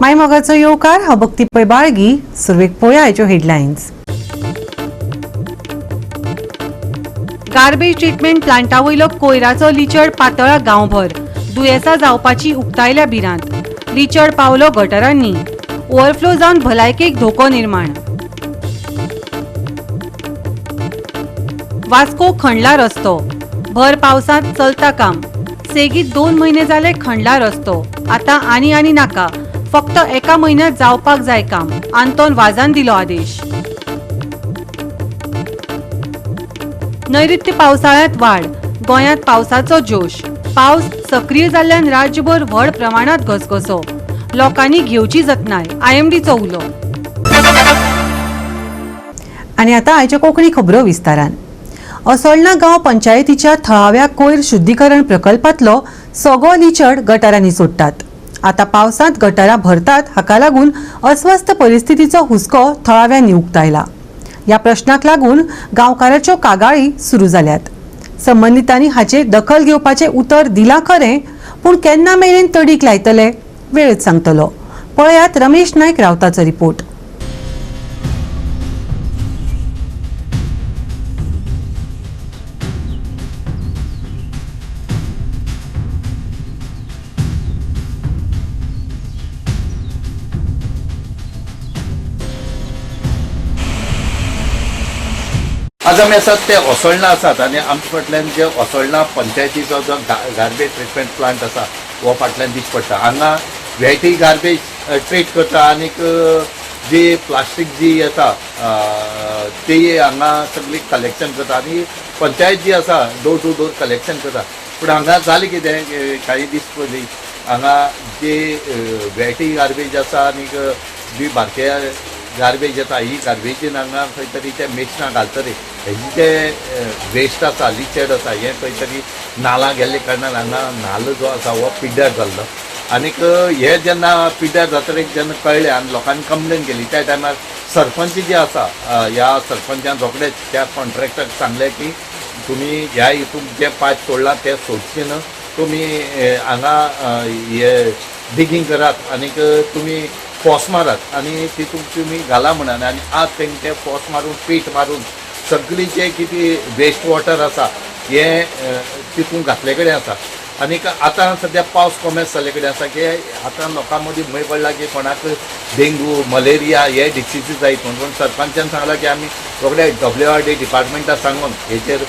मायमोगाचो येवकार. हांव भक्ती पै बाळगी. सुरवेक पळोवया आयच्यो हेडलायन्स. गार्बेज ट्रिटमेंट प्लांटा वयलो कोयराचो लिचड पातळा गांवभर. दुयेंसां जावपाची उक्तायल्या भिरांत. लिचड पावलो गटरांनी. ओव्हरफ्लो जावन भलायकेक धोको निर्माण. वास्को खणला रस्तो. भर पावसांत चलता काम. सेगीत 2 म्हयने जाले खणला रस्तो. आतां आनी आनी नाका, फक्त एका म्हयन्यांत जावपाक जाय काम. आंतोन वाजान दिलो आदेश. नैऋत्य पावसाळ्यांत वाड. गोंयांत पावसाचो जोश. पावस सक्रीय जाल्ल्यान राज्यभर व्हड प्रमाणात घसघसो. लोकांनी घेवची जतनाय. आयएमडीचो उलो. आनी आतां आयच्या कोंकणी खबरो विस्तारान. असोळणा गांव पंचायतीच्या थळाव्या कोयर शुद्धीकरण प्रकल्पांतलो सगळो लिचड गटारांनी सोडटात. आतां पावसांत गटारां भरतात. हाका लागून अस्वस्थ परिस्थितीचो हुस्को थळाव्यांनी उक्तायला. ह्या प्रश्नाक लागून गांवकाराच्यो कागाळी सुरू जाल्यात. संबंदितांनी हाचेर दखल घेवपाचें उतर दिलां खरें, पूण केन्ना मेरेन तडीक लायतले वेळच सांगतलो. पळयात रमेश नायक रावताचो रिपोर्ट. आज आमी आसात ते असोळणा आसात आनी आमच्या फाटल्यान जे असोळणा पंचायतीचो जो गार्बेज ट्रिटमेंट प्लांट आसा हो फाटल्यान दिश्टी पडटा. हांगा वेटी गार्बेज ट्रीट करता आनीक जी प्लास्टीक जी येता ती हांगा सगळी कलेक्शन करता आनी पंचायत जी आसा डोर टू डोर कलेक्शन करता. पूण हांगा जालें कितें, काही दीस पयलीं हांगा जी वेटी गार्बेज आसा आनीक जी बारके गार्बेज येता ही गार्बेजीन हांगा खंय तरी ते मेशनां घालतरी हेजी जे वेस्ट आसा लिचेड आसा हें खंय तरी नाला गेल्ले कारणान हांगा नालो जो आसा हो पिड्ड्यार जाल्लो आनीक हे जेन्ना पिड्ड्यार जातकीर जेन्ना कळ्ळें आनी लोकांनी कंप्लेन केली त्या टायमार सरपंच जे आसा ह्या सरपंचान रोखडेच त्या कॉन्ट्रॅक्टराक सांगलें की तुमी ह्या हितून जे पायप सोडलां तें सोडचें न्हू, तुमी हांगा हे डिगींग करात आनीक तुमी फोस मारात आनी तितून तुमी घाला म्हणून. आनी आज तेंकां ते फोस मारून पीठ मारून सगळी जे कितें वेस्ट वॉटर आसा हें तितून घातले कडेन आसा. आनीक आतां सद्या पावस कोमेस जाल्ले कडेन आसा की आतां लोकां मदीं भंय पडला की कोणाक डेंगू मलेरिया हे डिसिजीस जायत म्हणून. पूण सरपंचान सांगलां की आमी रोखडे WRD डिपार्टमेंटाक सांगून हेचेर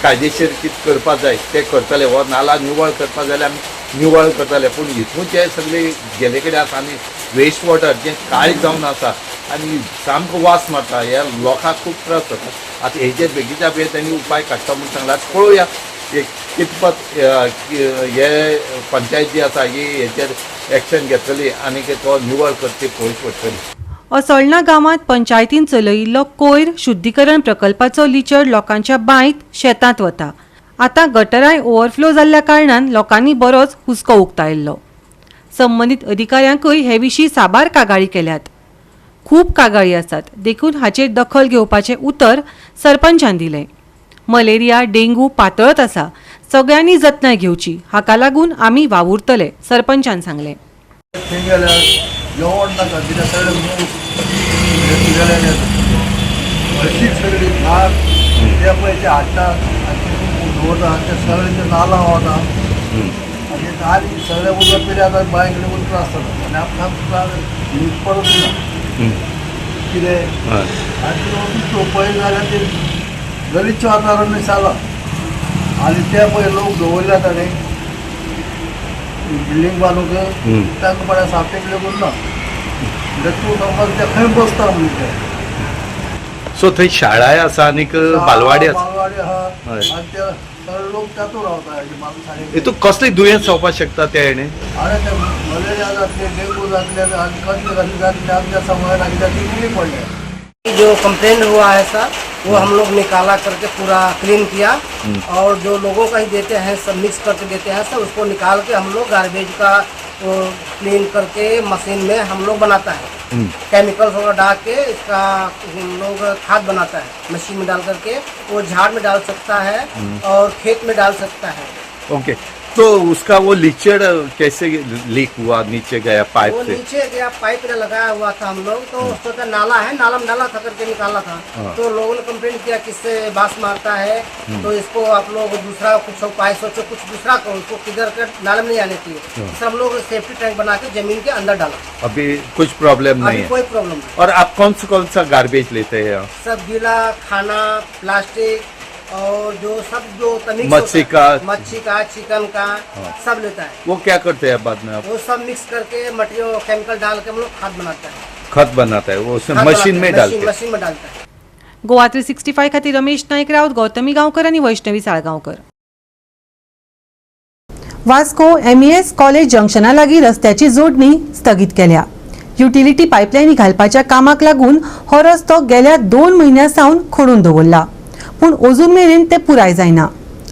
कायदेशीर कितें करपाक जाय तें करतले. हो नाला निवळ करपाक जाल्यार आमी निवळ करतले. पूण हितून जे सगळे गेले कडेन आसा आनी वेस्ट वॉटर जें काळें जावन आसा आनी सामको वास मारता, ह्या लोकांक खूब त्रास जाता. आतां हेजेर बेगीच्या बेगीन तेणी उपाय काडटा म्हूण सांगला. पळोवया कितपत हे पंचायत जी आसा ही हेचेर एक्शन घेतली आनी तो निवळ करची पळोवची पडटली. असोळणा गांवांत पंचायतीन चलयिल्लो कोयर शुद्धीकरण प्रकल्पाचो लिचड लोकांच्या बांयत शेतांत वता. आतां गटरांय ओव्हरफ्लो जाल्ल्या कारणान लोकांनी बरोच हुस्को उक्तायल्लो. संबंदीत अधिकाऱ्यांकूय हे विशीं साबार कागाळी केल्यात. खूब कागाळी आसात, देखून हाचेर दखल घेवपाचें उतर सरपंचान दिलें. मलेरिया डेंगू पातळत आसा, सगळ्यांनी जतनाय घेवची, हाका लागून आमी वावुरतले, सरपंचान सांगलें. जेवण नाका कित्याक सगळे मूस अशी सगळी घाण ते पळय ते हाडटात आनी तितून दवरता आनी ते सगळे ते नाला वता आनी आनी सगळे उदक पिले आतां बांय कडेन वचून त्रास जाता आनी आमकां त्रास न्हीद पडत ना कितें आनी ते वचून पळयत जाल्यार ते गलीच्छ वातावरण जाला आनी ते पळय लोक दवरल्या ताणें बिल्डींग बांदूंक तांकां पळय साफेक लेगून ना म्हणजे तूं समज ते खंय बसता म्हणजे ते. सो थंय शाळाय आसा आनीक बालवाडी आसा. बालवाडी आहा आनी ते सगळे लोक तातूंत रावता. हितून कसले दुयेंस जावपाक शकता त्या हेणे? अरे ते मलेरिया जातले, डेंगू जातले आनी कसले कसले जातले आमच्या समाजान कित्याक ती पडले. जो कंप्लेन हुआ है सर वो हम लोग निकाला करके पूरा क्लीन किया और जो लोगों का ही देते हैं सब मिक्स करके देते हैं सब, उसको निकाल के हम लोग गार्बेज का वो क्लीन करके मशीन में हम लोग बनाता है. केमिकल्स वगैरह डाल के इसका हम लोग खाद बनाता है. मशीन में डाल करके वो झाड़ में डाल सकता है और खेत में डाल सकता है. ओके, तो उसका वो लीचड़ कैसे लीक हुआ, नीचे गया पाइप वो से? नीचे गया, पाइप ने लगाया हुआ था हम लोग तो उसको का नाला है, नाला में डाला था करके निकाला था। हाँ। तो लोगों ने कंप्लेंट किया कि इससे बांस मारता है, तो इसको आप लोग दूसरा कुछ उपाय सोचो, कुछ दूसरा करो, उसको किधर कर नाले में नहीं आने चाहिए। फिर हम लोग सेफ्टी टैंक बना के जमीन के अंदर डाला। अभी कुछ प्रॉब्लम नहीं अभी है? कोई प्रॉब्लम नहीं। और आप कौन सा गार्बेज लेते हैं यहाँ? सब गीला खाना, प्लास्टिक और जो सब जो तमीज मच्छी होता है, का- मच्छी का, चिकन का, सब लेता है। वो क्या करते हैं बाद में आप? वो सब मिक्स करके मटेरियल केमिकल डाल के हम लोग खाद बनाते हैं। खत बनाता है वो उसमें खाद मशीन बनाते में हैं, डालते हैं? मशीन में डालता है। गोवा 365 खातीर रमेश नाईक राऊत, गौतमी गांवकर आनी वैष्णवी साळगांवकर। वास्को एमईएस कॉलेज जंक्शना लागीं रस्त्याची जोडणी स्थगीत केल्या। युटिलिटी पायपलायनी घालपाच्या कामाक लागून हो रस्तो गेल्या 2 म्हयन्यां सावन खोडून दवरला, पूण अजून मेरेन ते पुराय जायना।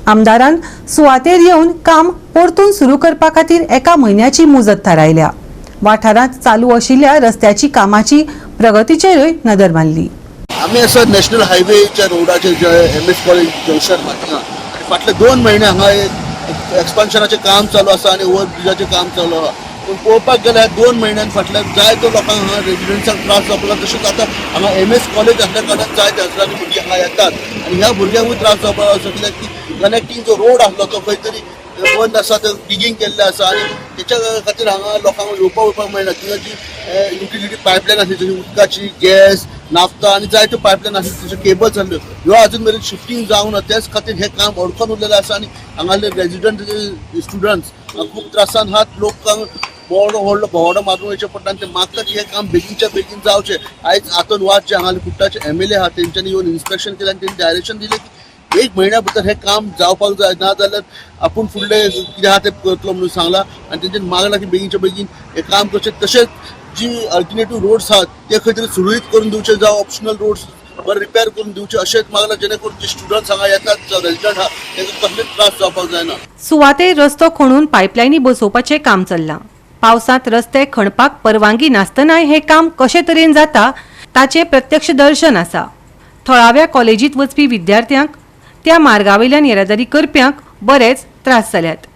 आमदारान सुवातेर येवन काम परतून सुरू करपा खातीर 1 म्हयन्याची मुजत थारायल्या। वाठारांत चालू आशिल्ल्या रस्त्याची कामाची प्रगतीचेरूय नदर मारली। आमी आसा नॅशनल हायवेच्या रोडाचेर, जे एम एस कॉलेज जंक्शन हांगा, आनी फाटले 2 म्हयने हांगा एक एक्सपान्शनाचें काम चालू आसा आनी ओवर ब्रिजाचें काम चालू आसा। पूण पळोवपाक गेल्यार 2 म्हयन्यान फाटल्यान जायतो लोकांक हांगा रेजिडंट्सांक त्रास जावपाक लागला। तशेंच आतां हांगा एम एस कॉलेज आसल्या कारणान जायते हजारांनी भुरगीं हांगा येतात आनी ह्या भुरग्यांकूय त्रास जावपाक लागलो, कित्याक की कनेक्टींग जो रोड आसलो तो खंय तरी बंद आसा, तो डिगींग केल्लें आसा आनी तेच्या खातीर हांगा लोकांक येवपाक वयपाक मेळना। थिंगा जी युटिलिटी पायपलायन आसली, जशी उदकाची, गॅस, नाफ्ता आनी जायत्यो पायपलायन आसली, तश्यो केबल्स आसल्यो, ह्यो अजून मेरेन शिफ्टींग जावंक ना। त्याच खातीर हें काम अडकोन उरलेलें आसा आनी हांगासले रेजिडंट स्टुडंट्स खूब त्रासान आहात। लोकांक व्हडलो व्हडलो भोंवडो मारून वयचें पडटा आनी ते मागता की हें काम बेगीनच्या बेगीन जावचें। आयज आंतोन वाज जे हांगा कुट्टाचे एम एल ए आहा, तेंच्यांनी येवन इन्स्पेक्शन केलें आनी तेंणी डायरेक्शन दिलें की 1 म्हयन्या भितर हें काम जावपाक जाय, ना जाल्यार आपूण फुडलें कितें आहा तें करतलो म्हणून सांगलां आनी तेंच्यांनी मागलां की बेगीनच्या बेगीन हें काम करचें। तशेंच जी अल्टरनेटीव रोड्स आहात ते खंय तरी सुरळीत करून दिवचे, जावं ऑप्शनल रोड्स बरें रिपेर करून दिवचे अशेंच मागलां, जेणे करून जे स्टुडंट्स हांगा येतात, रेजिडंट आहा, तांकां कसलेच त्रास जावपाक जायना। सुवातेर रस्तो खणून पायपलायनी बसोवपाचें काम चल्लां। पावसांत रस्ते खणपाक परवानगी नासतनाय हें काम कशे तरेन जाता ताचें प्रत्यक्ष दर्शन आसा। थळाव्या कॉलेजींत वचपी विद्यार्थ्यांक, त्या मार्गावयल्यान येरादारी करप्यांक बरेच त्रास जाल्यात।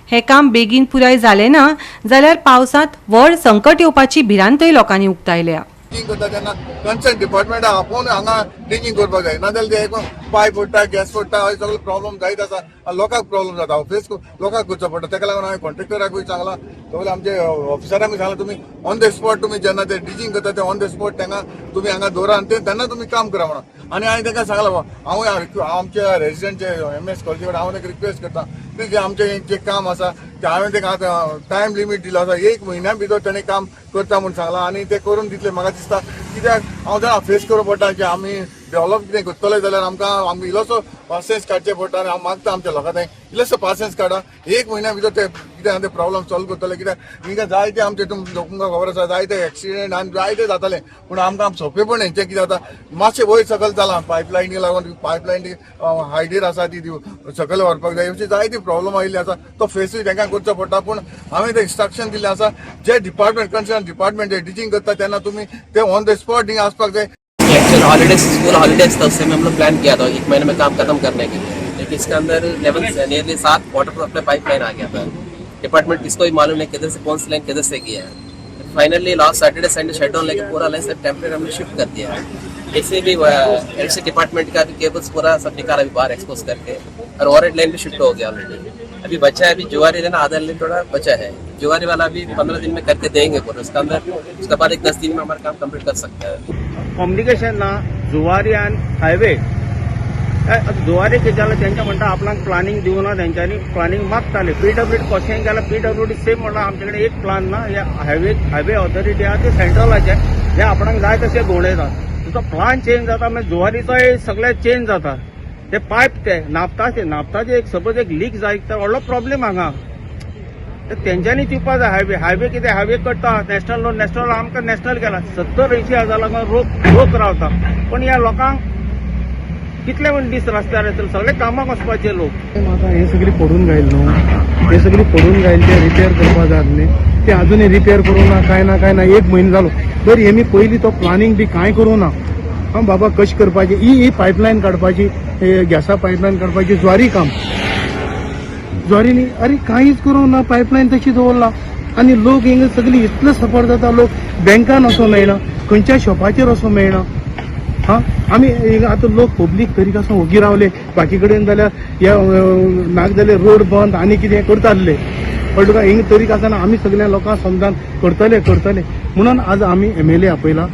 हें काम बेगीन पुराय जालें ना जाल्यार पावसांत व्हड संकट येवपाची भिरांतय लोकांनी उक्तायल्या। डिगिंग करता तेन्ना कन्सर्न डिपार्टमेंटाक आपोवन हांगा डिगिंग करपाक जाय, नाजाल्यार ते एक पायप पडटा, गॅस पडटा, हय सगळे प्रॉब्लम जायत आसा आनी लोकांक प्रॉब्लम जाता, फेस लोकांक करचो पडटा। ताका लागून हांवें कॉन्ट्रेक्टराकूय सांगलां, सगळे आमचे ऑफिसरांकूय सांगलां, तुमी ऑन the spot तुमी जेन्ना ते डिगिंग करता ते ऑन the spot तांकां तुमी हांगा दवरा आनी ते तेन्ना तुमी काम करा म्हणून। आनी हांवें तांकां सांगलां, बाबा हांव आमच्या रेजिडंटचे एम एस कॉलेजी कडेन हांव तांकां रिक्वेस्ट करता, प्लीज आमचें जें काम आसा तें हांवें तांकां आतां टायम लिमीट दिलो आसा, 1 म्हयन्या भितर ताणें काम करता म्हूण सांगलां आनी तें करून दितलें म्हाका दिसता। कित्याक हांव जाणा फेस करप पडटा की आमी डेव्हलप कितें करतले जाल्यार आमकां आमी इल्लोसो पासियेंस काडचें पडटा आनी हांव मागता आमच्या लोकां थंय इल्लोसो पासियेंस काडा, 1 म्हयन्या भितर ते कितें आहा ते प्रॉब्लम सॉल्व करतले। कित्याक हिंगा जायते आमचे तुमकां खबर आसा, जायते एक्सिडेंट आनी जायते जाताले, पूण आमकां सोंपेपण हेंचें कितें जाता मातशें वयर सकयल जालां पायपलायनी लागून, पायपलायन हायडीर आसा ती सकयल व्हरपाक जाय, अशी जायती प्रॉब्लम आयिल्ली आसा, तो फेसूय तांकां करचो पडटा। पूण हांवें ते इन्स्ट्रक्शन दिल्लें आसा, जे डिपार्टमेंट कन्सर्न डिपार्टमेंट जे डिजिंग करता तेन्ना तुमी ते ऑन the spot हिंगा आसपाक जाय। एक्चुअल हॉलीडे, स्कूल हॉलीडेज था, उससे में हम लोग प्लान किया था 1 महीने में काम खत्म करने के लिए, लेकिन इसके अंदर 11 nearly 7 water supply pipeline आ गया था। डिपार्टमेंट किसको भी मालूम नहीं किधर से कौन सी लाइन किधर से गया है। Finally last Saturday Sunday shutdown लेके पूरा लाइन सब टेम्परेरी हमने शिफ्ट कर दिया है। इसे भी इलेक्ट्रिसिटी डिपार्टमेंट का भी केबल्स पूरा सब निकाला अभी बाहर एक्सपोज करके, और ओवरहेड लाइन भी शिफ्ट हो गया ऑलरेडी। अभी बचा है अभी जुआरी लेना, आधा लाइन थोड़ा बचा है, जुआरी वाला भी 15 दिन में करके देंगे पूरा उसका अंदर, उसके बाद एक 10 दिन में हमारा काम कंप्लीट कर सकता है। कम्युनिकेशन ना जुवारी आनी हायवे। जुवारी कितें जालें, तेंचे म्हणटा आपणाक प्लानींग दिवना, तेंच्यांनी प्लानींग मागताले। पीडब्ल्यूडी कशेंय गेल्यार पीडब्ल्यूडी सेम म्हणटा आमचे कडेन एक प्लान ना। हे हायवे हायवे ऑथॉरिटी आहा ते सेंट्रलाचे, हे आपणाक जाय तशें घुंवडायतात। तुजो प्लान चेंज जाता, मागीर जुवारीचोय सगळें चेंज जाता। ते पायप ते नापताचे नापताचे एक सपोज एक लीक जायत तर व्हडलो प्रॉब्लेम हांगा। तर तेंच्यांनी दिवपा जाय। हायवे हायवे कितें हायवे करता नॅशनल रोड, नॅशनल आमकां नॅशनल केला, 70-80 हजार लोकांक रोक लोक रावता, पण ह्या लोकांक कितले म्हण दीस रस्त्यार येतले, सगळे कामाक वचपाचे लोक। आतां हें सगळी पडून गायल न्हू, हे सगळी पडून गायल, ते रिपेर करपा जाय आसली, ते अजूनय रिपेर करूं ना, कांय ना कांय ना, 1 म्हयनो जालो। बरें, हेमी पयलीं तो प्लानींग बी कांय करूं ना। आं बाबा, कशें करपाचें, ही ही पायपलायन काडपाची, गॅसा पायपलायन काडपाची ज्वारी काम ज्वारीनी अरे कांयच करूंक ना, पायपलायन तशी दवरला आनी लोक हिंगा सगळी इतलो सफर जाता. लोक बँकान वचोंक मेळना, खंयच्या शॉपाचेर वचोंक मेळना. हा, आमी हिंगा आतां लोक पब्लीक तरी आसून ओगी रावले. बाकी कडेन जाल्यार ह्या नाक जाल्यार रोड बंद आनी कितें करताले, कळ्ळें तुका? हिंगा तरी आसतना आमी सगळ्या लोकांक समजान करतले करतले म्हणून आज आमी MLA आपयला.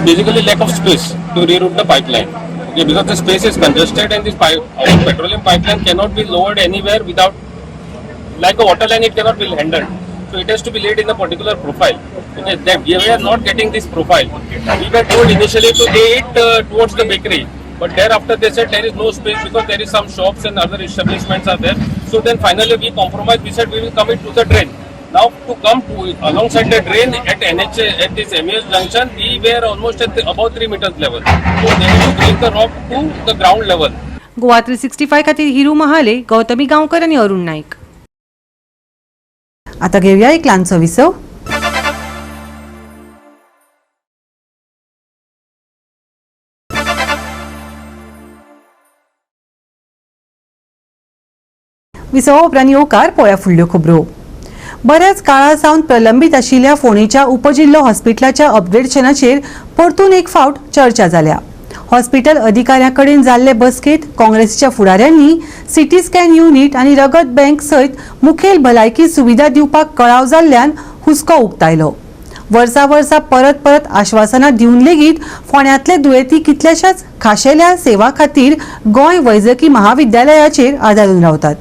Basically lack of space to reroute the pipeline. Okay, because the space is congested and this pipe, our petroleum pipeline cannot be lowered anywhere without, like a water line, it cannot be handled. So it has to be laid in a particular profile. Okay, that we are not getting this profile. We were told initially to lay it towards the bakery, but thereafter they said there is no space because there is some shops and other establishments are there. So then finally we compromised. We said we will come it to the drain. Now to come to alongside the drain at NHA at this MES junction, we were almost at the, above 3 meters level. So they have to bring the rock to the ground level. Goa 365 खातीर हिरू महाले, गौतमी गांवकर आनी अरुण नाईक. आता घेऊया एक ल्हानसो विसव. विसवा उपरांत येवकार पळोवया फुडल्यो खबरो. बऱ्याच काळा सावन प्रलंबीत आशिल्ल्या फोंडेच्या उपजिल्लो हॉस्पिटलाच्या अपग्रेडेशनाचेर परतून एक फावट चर्चा जाल्या. हॉस्पिटल अधिकाऱ्यां कडेन जाल्ले बसकेंत काँग्रेसीच्या फुडाऱ्यांनी सीटी स्कॅन युनिट आनी रगत बँक सयत मुखेल भलायकी सुविधा दिवपाक कळाव जाल्ल्यान हुस्को उक्तायलो. वर्सा वर्सा परत परत आश्वासनां दिवन लेगीत फोंड्यांतले दुयेंती कितल्याशाच खाशेल्या सेवा खातीर गोंय वैजकी महाविद्यालयाचेर आदारून रावतात.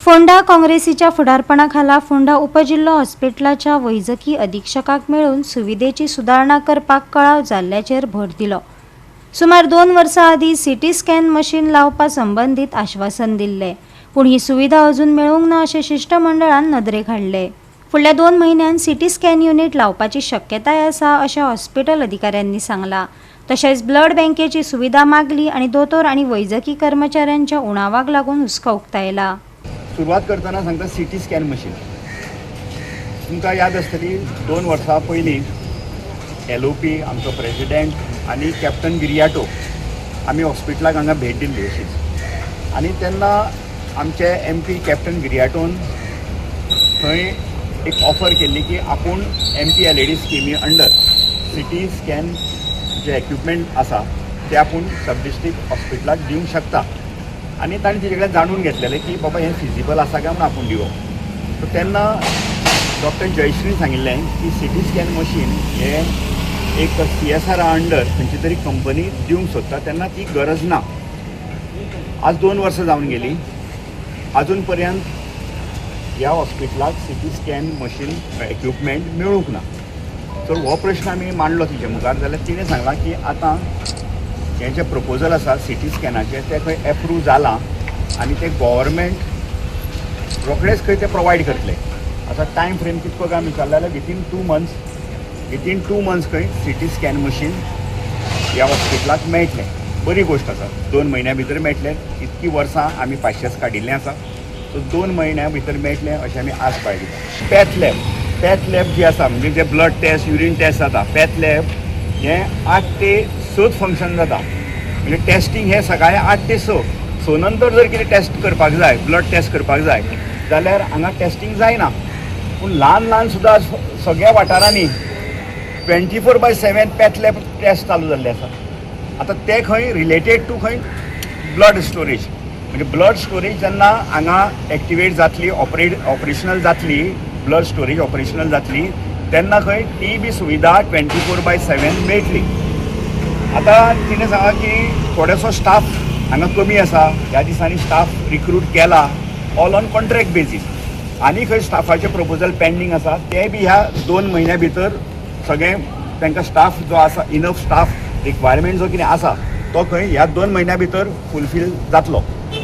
फोंडा काँग्रेसीच्या फुडारपणाखाला फोंडा उपजिल्लो हॉस्पिटलाच्या वैजकी अधीक्षकाक मेळून सुविधेची सुदारणा करपाक कळाव जाल्ल्याचेर भर दिलो. सुमार 2 वर्सां आदीं सीटी स्कॅन मशीन लावपा संबंदीत आश्वासन दिल्लें, पूण ही सुविधा अजून मेळूंक ना अशें शिश्टमंडळान नदरेक हाडलें. फुडल्या 2 म्हयन्यांत सीटी स्कॅन युनिट लावपाची शक्यताय आसा अशें हॉस्पिटल अधिकाऱ्यांनी सांगलां. तशेंच ब्लड बँकेची सुविधा मागली आनी दोतोर आनी वैजकी कर्मचाऱ्यांच्या उणावाक लागून हुस्को उक्तायला. सुरवात करतना सांगता सीटी स्कॅन मशीन तुमकां याद आसतली, 2 वर्सां पयलीं एलओपी आमचो प्रेजिडेंट आनी कॅप्टन गिरियाटो आमी हॉस्पिटलाक हांगा भेट दिल्ली अशीच, आनी तेन्ना आमचे एमपी कॅप्टन गिरियाटोन थंय एक ऑफर केल्ली की आपूण एमपी एलएडी स्किमी अंडर सीटी स्कॅन जे एक्विपमेंट आसा ते आपूण सब डिस्ट्रिक्ट हॉस्पिटलाक दिवंक शकता. आनी ताणें तेजे कडेन जाणून घेतलेलें की बाबा हें फिजिबल आसा काय म्हणून आपूण दिवप. सो तेन्ना डॉक्टर जयश्रीन सांगिल्लें की सीटी स्कॅन मशीन हें एक सीएसआरा अंडर खंयची तरी कंपनी दिवंक सोदता, तेन्ना ती गरज ना. आज 2 वर्सां जावन गेलीं, आजून पर्यंत ह्या हॉस्पिटलाक सीटी स्कॅन मशीन एक्विपमेंट मेळूंक ना. तर हो प्रश्न आमी मांडलो तिजे मुखार जाल्यार तिणें सांगलां की आतां हें जें प्रपोजल आसा सीटी स्कॅनाचें तें खंय एप्रूव जालां आनी तें गव्हर्मेंट रोखडेंच खंय तें प्रोवायड करतलें. आतां टायम फ्रेम कितको काय विचारलें जाल्यार विथीन 2 मंथ्स खंय सीटी स्कॅन मशीन ह्या हॉस्पिटलाक मेळटलें. बरी गोश्ट आसा, 2 म्हयन्या भितर मेळटलें. इतकीं वर्सां आमी पाशेंस काडिल्लें आसा, सो 2 म्हयन्या भितर मेळटलें अशें आमी आस बाळगिता. पॅथ लॅब जी आसा, म्हणजे जे ब्लड टेस्ट, युरीन टेस्ट जाता, पॅथ लॅब हें 8 ते 6 फंक्शन जाता. म्हणजे टेस्टींग हें सकाळीं 8 ते 6, स नंतर जर कितें टेस्ट करपाक जाय, ब्लड टेस्ट करपाक जाय जाल्यार हांगा टेस्टींग जायना. पूण ल्हान ल्हान सुद्दां सगळ्या वाठारांनी 24/7 path lab test चालू जाल्ले आसा. आतां ते खंय रिलेटेड टू खंय ब्लड स्टोरेज, म्हणजे ब्लड स्टोरेज जेन्ना हांगा एक्टिवेट जातली, ऑपरेशनल जातली, ब्लड स्टोरेज ऑपरेशनल जातली, तेन्ना खंय ती बी सुविधा 24/7 मेळटली. आतां तिणें सांगलां की थोडेसो स्टाफ हांगा कमी आसा. ह्या दिसांनी स्टाफ रिक्रूट केला, ऑल ऑन कॉन्ट्रॅक्ट बेजीस, आनी खंय स्टाफाचें प्रपोजल पेंडींग आसा, ते बी ह्या 2 म्हयन्या भितर सगळें तांकां स्टाफ जो आसा, इनफ स्टाफ रिक्वायरमेंट जो कितें आसा तो खंय ह्या 2 म्हयन्या भितर फुलफील जातलो.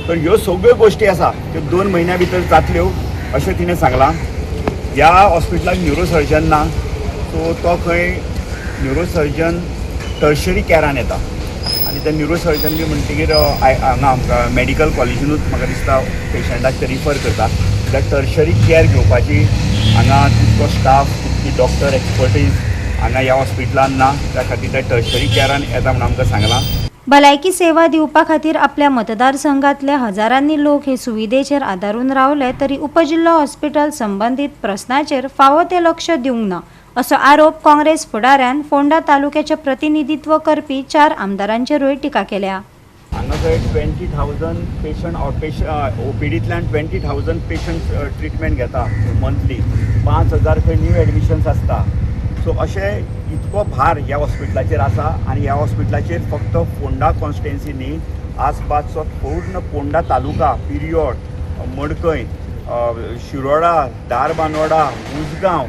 तर ह्यो सगळ्यो गोश्टी आसा त्यो 2 म्हयन्या भितर जातल्यो अशें तिणें सांगलां. ह्या हॉस्पिटलाक न्युरोसर्जन ना, सो तो खंय न्युरोसर्जन टर्शरी कॅरान येता आनी ते न्युरोसर्जन बी म्हणटगीर हांगा आमकां मेडिकल कॉलेजीनूच म्हाका दिसता पेशंटाक ते रिफर करता. जाल्यार टर्शरी कॅर घेवपाची हांगा तितको स्टाफ, तितकी डॉक्टर एक्सपर्टीज हांगा ह्या हॉस्पिटलान ना. त्या खातीर ते टर्शरी कॅरान येता म्हणून आमकां सांगलां. भलायकी सेवा दिवपा खातीर आपल्या मतदारसंघातले हजारांनी लोक हे सुविधेचेर आदारून रावले तरी उपजिल्लो हॉस्पिटल संबंदीत प्रस्नाचेर फावो ते लक्ष दिवंक ना असो आरोप काँग्रेस फुडाऱ्यान फोंडा तालुक्याचे प्रतिनिधित्व करपी 4 आमदारांचेरूय टिका केल्या. हांगा जंय 20,000 पेशंट ओपीडींतल्यान 20,000 पेशंट ट्रिटमेंट घेता मंथली, 5,000 खंय न्यू एडमिशन्स आसता. सो अशें इतको भार ह्या हॉस्पिटलाचेर आसा आनी ह्या हॉस्पिटलाचेर फक्त फोंडा कॉन्स्टिट्युएन्सी न्ही, आसपासचो पूर्ण फोंडा तालुका, पिरियोड, मडकय, शिरोडा, धारबांदोडा, उजगांव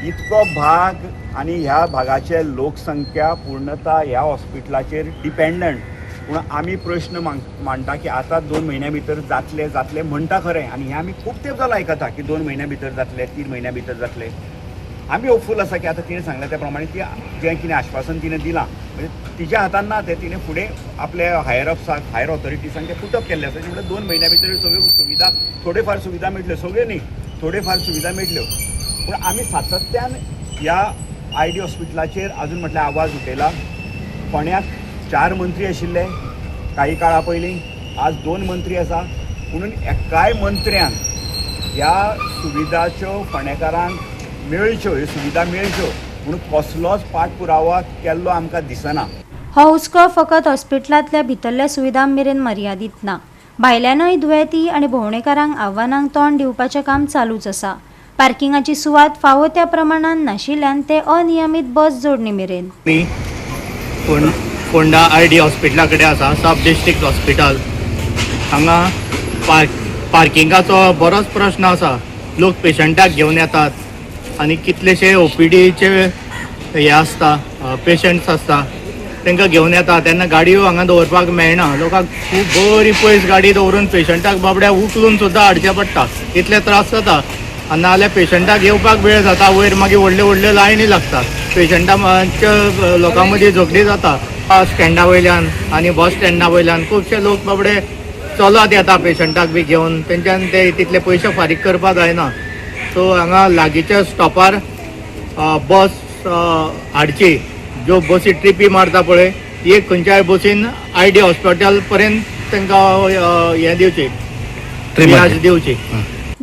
इतको भाग आनी ह्या भागाचे लोकसंख्या पूर्णता ह्या हॉस्पिटलाचेर डिपेंडंट. पूण आमी प्रश्न मांडटा की आतां 2 म्हयन्या भितर जातले जातले म्हणटा खरें, आनी हें आमी खूब तेंप जालो आयकता की 2 म्हयन्या भितर जातले, 3 म्हयन्या भितर जातले. आमी होपफूल आसा की आतां तिणें सांगलें त्या प्रमाणे ती जें कितें आश्वासन तिणें दिलां म्हणजे तिच्या हातान ना तें, तिणें फुडें आपल्या हायर अप्साक, हायर ऑथॉरिटीसांक तें पुटअप केल्लें आसा. म्हणल्यार 2 म्हयन्या भितर सगळ्यो सुविधा, थोड्यो फार सुविधा मेळटल्यो, सगळ्यो न्ही, थोड्यो फार सुविधा मेळटल्यो. पूण आमी सातत्यान ह्या आयडी हॉस्पिटलाचेर आजून म्हटल्यार आवाज उठयला. फोंड्याक 4 मंत्री आशिल्ले काही काळा पयलीं, आज 2 मंत्री आसा. म्हणून एकाय मंत्र्यान ह्या सुविधाच्यो फोंडेकारांक मेळच्यो, ह्यो सुविधा मेळच्यो म्हणून कसलोच पाठपुरावा केल्लो आमकां दिसना. हो हुस्को फकत हॉस्पिटलांतल्या भितरल्या सुविधां मेरेन मर्यादीत ना, भायल्यानूय दुयेंती आनी भोंवडेकारांक आव्हानांक तोंड दिवपाचें काम चालूच आसा. पार्किंगाची सुवात फावो त्या प्रमाणान नाशिल्ल्यान ते अनियमीत बस जोडणी मेरेन. फोंडा आर डी हॉस्पिटला कडेन आसा, सब डिस्ट्रिक्ट हॉस्पिटल. हांगा पार्किंगाचो बरोच प्रश्न आसा. लोक पेशंटाक घेवन येतात आनी कितलेशे ओपीडीचे हे आसता, पेशंट्स आसता, तांकां घेवन येता तेन्ना गाडयो हांगा दवरपाक मेळना. लोकांक खूब बरी पयस गाडी दवरून पेशंटाक बाबड्या उखलून सुद्दां हाडचें पडटा, इतले त्रास जाता. आनी नाजाल्यार पेशंटाक येवपाक वेळ जाता, वयर मागीर व्हडल्यो व्हडल्यो लायनी लागता, पेशंटांच्या लोकां मदीं झगडी जाता. स्टँडा वयल्यान आनी बस स्टँडा वयल्यान खुबशे लोक बाबडे चलत येता पेशंटाक बी घेवन, तेंच्यान ते तितले पयशे फारीक करपाक जायना. सो हांगा लागींच्या स्टॉपार बस हाडची, ज्यो बसी ट्रिपी मारता पळय, एक खंयच्याय बसीन आयडी हॉस्पिटल पर्यंत तांकां हें दिवची, रियाज दिवची.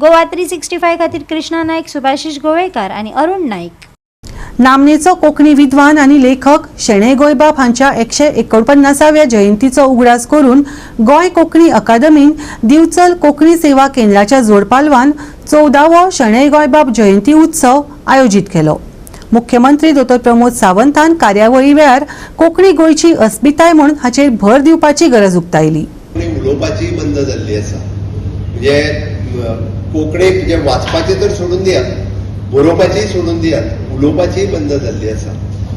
गोवा 365 खातीर कृष्णा नायक, सुभाषिश गोवेकार आनी अरुण नाईक. नामनेचो कोंकणी विद्वान आनी लेखक शणै गोंयबाब हांच्या 149व्या जयंतीचो उगडास करून गोंय कोंकणी अकादमीन दिवचल कोंकणी सेवा केंद्राच्या जोडपालवान 14वो शणै गोंयबाब जयंती उत्सव आयोजीत केलो. मुख्यमंत्री दोतोर प्रमोद सावंतान कार्यावळी वेळार कोंकणी गोंयची अस्मिताय म्हूण हाचेर भर दिवपाची गरज उक्तायली. उलोवपाची बंद जाल्ली आसा, म्हणजे कोंकणी म्हणजे वाचपाचें तर सोडून दियात, बरोवपाचीय सोडून दियात, उलोवपाचीय बंद जाल्ली आसा.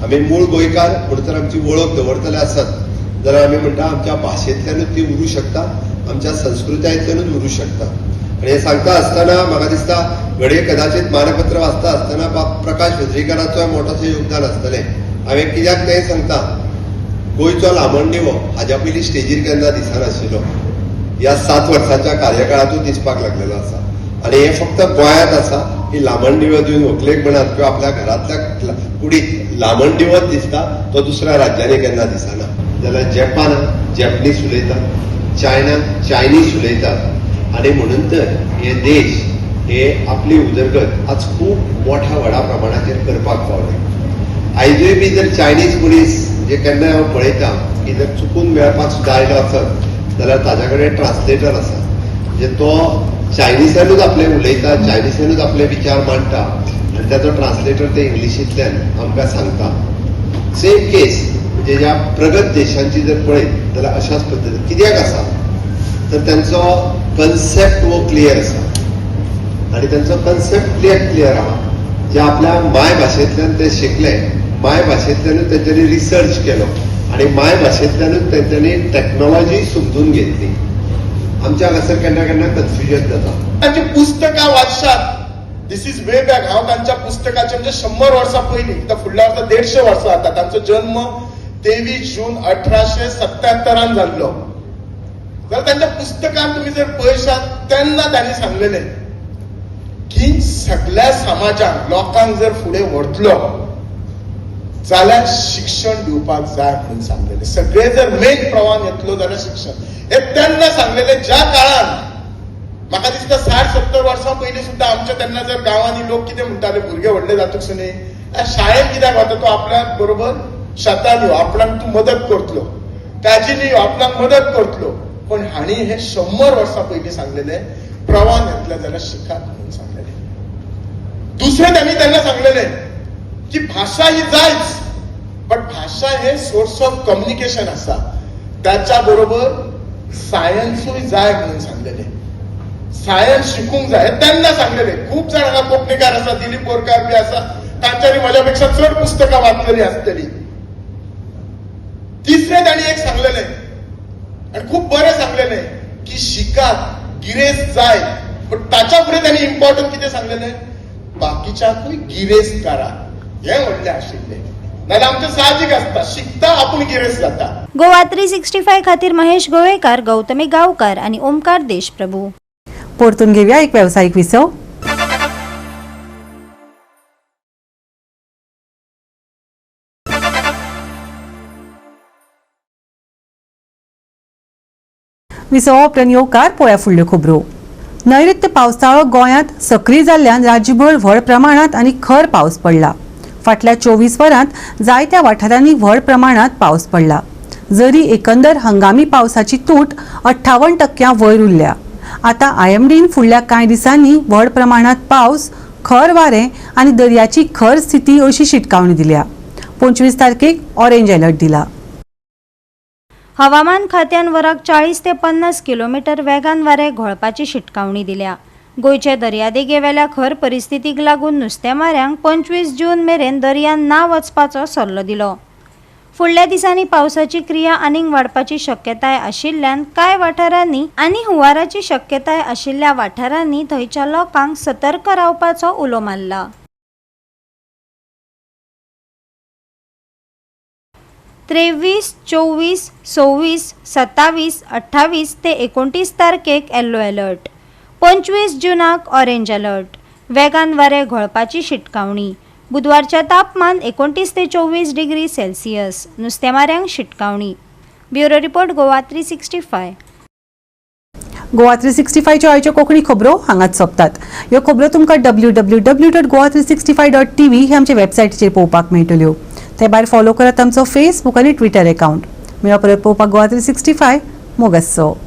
आमी मूळ गोंयकार म्हूण तर आमची वळख दवरतले आसत जाल्यार आमी म्हणटा आमच्या भाशेंतल्यानूच ती उरूं शकता, आमच्या संस्कृतायेंतल्यानूच उरूं शकता. आनी हें सांगता आसतना म्हाका दिसता घडये कदाचित मानपत्र वाचता आसतना बाब प्रकाश वजरीकाराचोय मोठोसो योगदान आसतलें. हांवें कित्याक तें सांगता, गोंयचो लामणदिवो हाज्या पयलीं स्टेजीर केन्ना दिसनाशिल्लो, ह्या 7 वर्सांच्या कार्यकाळांतूच दिसपाक लागलेलो आसा. आनी हें फक्त गोंयांत आसा की लामणदिवो दिवन व्हंकलेक म्हणात किंवा आपल्या घरांतल्या कुडीत लामणदिवोच दिसता, तो दुसऱ्या राज्यांनी केन्ना दिसना. जाल्यार जपान जॅपनीज उलयतात, चायना चायनीज उलयतात, आनी म्हणून तर हे देश हे आपली उदरगत आज खूब मोठ्या व्हडा प्रमाणाचेर करपाक पावले. आयजूय बी जर चायनीज मनीस जे केन्नाय हांव पळयता की जर चुकून मेळपाक सुद्दां आयलो आसत जाल्यार ताज्या कडेन ट्रान्सलेटर आसा, म्हणजे तो चायनिजानूच आपले उलयता, चायनिजानूच आपले विचार मांडटा आनी ताचो ट्रान्सलेटर ते इंग्लिशींतल्यान आमकां सांगता. सेम केस म्हणजे ज्या प्रगत देशांची जर पळयत जाल्यार अशाच पद्दतीन कित्याक आसा तर तांचो कन्सेप्ट हो क्लियर आसा आनी तांचो कन्सेप्ट क्लियर आहा, जे आपल्या मायभाशेंतल्यान ते शिकले, मायभाशेंतल्यानूच तेंच्यांनी रिसर्च केलो आनी मायभाशेंतल्यानूच तेंच्यांनी टॅक्नोलॉजी समजून घेतली. आमच्या हांगासर केन्ना केन्ना कन्फ्युजन जाता. तांची पुस्तकां वाचशात, this is way back. हांव तांच्या पुस्तकाचे म्हणजे 100 वर्सां पयलीं, कित्याक फुडल्या वर्सा 150 वर्सां जाता. तांचो जन्म 23 जून 1877 जाल्लो. जाल्यार तांच्या पुस्तकान तुमी जर पळयशात तेन्ना तांणी सांगलेलें की सगळ्या समाजाक लोकांक जर फुडें व्हरतलो जाल्यार शिक्षण दिवपाक जाय म्हणून सांगलेले. सगळे जर मेन प्रवाहान येतलो जाल्यार शिक्षण हे तेन्ना सांगलेले. ज्या काळान म्हाका दिसता 60-70 वर्सां पयलीं सुद्दां आमच्या तेन्ना जर गांवांनी लोक कितें म्हणटाले, भुरगे व्हडले जातूच न्ही, शाळेंत कित्याक वता तूं, आपल्याक बरोबर शेतान यो, आपणाक तूं मदत करतलो, काजीन यो, आपणाक मदत करतलो. पण हांणी हे 100 वर्सां पयलीं सांगलेले, प्रवाहान येतले जाल्यार शिकात म्हणून सांगलेले. दुसरें त्यांनी तेन्ना सांगलेले की भाशा ही जायच, बट भाशा हे सोर्स ऑफ कम्युनिकेशन आसा, त्याच्या बरोबर सायन्सूय जाय म्हणून सांगलेले. सायन्स शिकूंक जाय तेन्ना सांगलेले. खूब जाण हांगा कोंकणीकार आसा, दिलीप बोरकार बी आसा, तांच्यांनी म्हज्या पेक्षा चड पुस्तकां वाचलेली आसतली. तिसरें तांणी एक सांगलेले आनी खूब बरें सांगलेले की शिकात, गिरेस्त जाय, पण ताच्या फुडें तांणी इम्पॉर्टंट कितें सांगलेले, बाकीच्याकूय गिरेस्त करा, हें व्हडलें आशिल्लें. नाल्यार आमचें साहजीक आसता, शिकता आपूण गिरेस्त जाता. गोवा 365 खातीर महेश गोवेकार, गौतमी गावकर आणि ओमकार देशप्रभू. परतून घेऊया एक व्यावसायिक विसव. विसवा उपरांत येवकार पळोवया फुडल्यो खबरो. नैऋत्य पावसाळो गोंयांत सक्रीय जाल्ल्यान राज्यभर व्हड प्रमाणांत आनी खर पावस पडला. फाटल्या 24 वरांत जायत्या वाठारांनी व्हड प्रमाणांत पावस पडला. जरी एकंदर हंगामी पावसाची तूट 58% वयर उरल्या. आतां आयएमडीन फुडल्या कांय दिसांनी व्हड प्रमाणांत पावस, खर वारें आनी दर्याची खर स्थिती अशी शिटकावणी दिल्या. 25 तारखेक ऑरेंज अलर्ट दिला. हवामान खात्यान वराक 40 ते 50 किलोमीटर वेगान वारें घोळपाची शिटकावणी दिल्या. गोंयचे दर्यादेगेवेल्या खर परिस्थितीक लागून नुस्तेमाऱ्यांक 25 जून मेरेन दर्यान ना वचपाचो सल्लो दिलो. फुडल्या दिसांनी पावसाची क्रिया आनीक वाडपाची शक्यताय आशिल्ल्यान कांय वाठारांनी आनी हुंवाराची शक्यताय आशिल्ल्या वाठारांनी थंयच्या लोकांक सतर्क रावपाचो उलो मारला. 23, 24, 26, 27, 28 ते 29 तारखेक येल्लो अलर्ट, 25 जूनाक ऑरेंज अलर्ट. वेगान वारें घोळपाची शिटकावणी. बुधवारचें तापमान 29 ते 24 डिग्री सेल्सियस. नुस्तेमाऱ्यांक शिटकावणी. Bureau report, Goa 365. Goa 365च्यो आयच्यो कोंकणी खबरो हांगाच सोंपतात. ह्यो खबरो तुमकां www.goa365.tv हे आमच्या वेबसायटीचेर पळोवपाक मेळटल्यो. ते भायर फॉलो करात आमचो फेसबूक आनी ट्विटर एकावंट. मेळ्ळो परत पळोवपाक गोवा 365. मोगासो.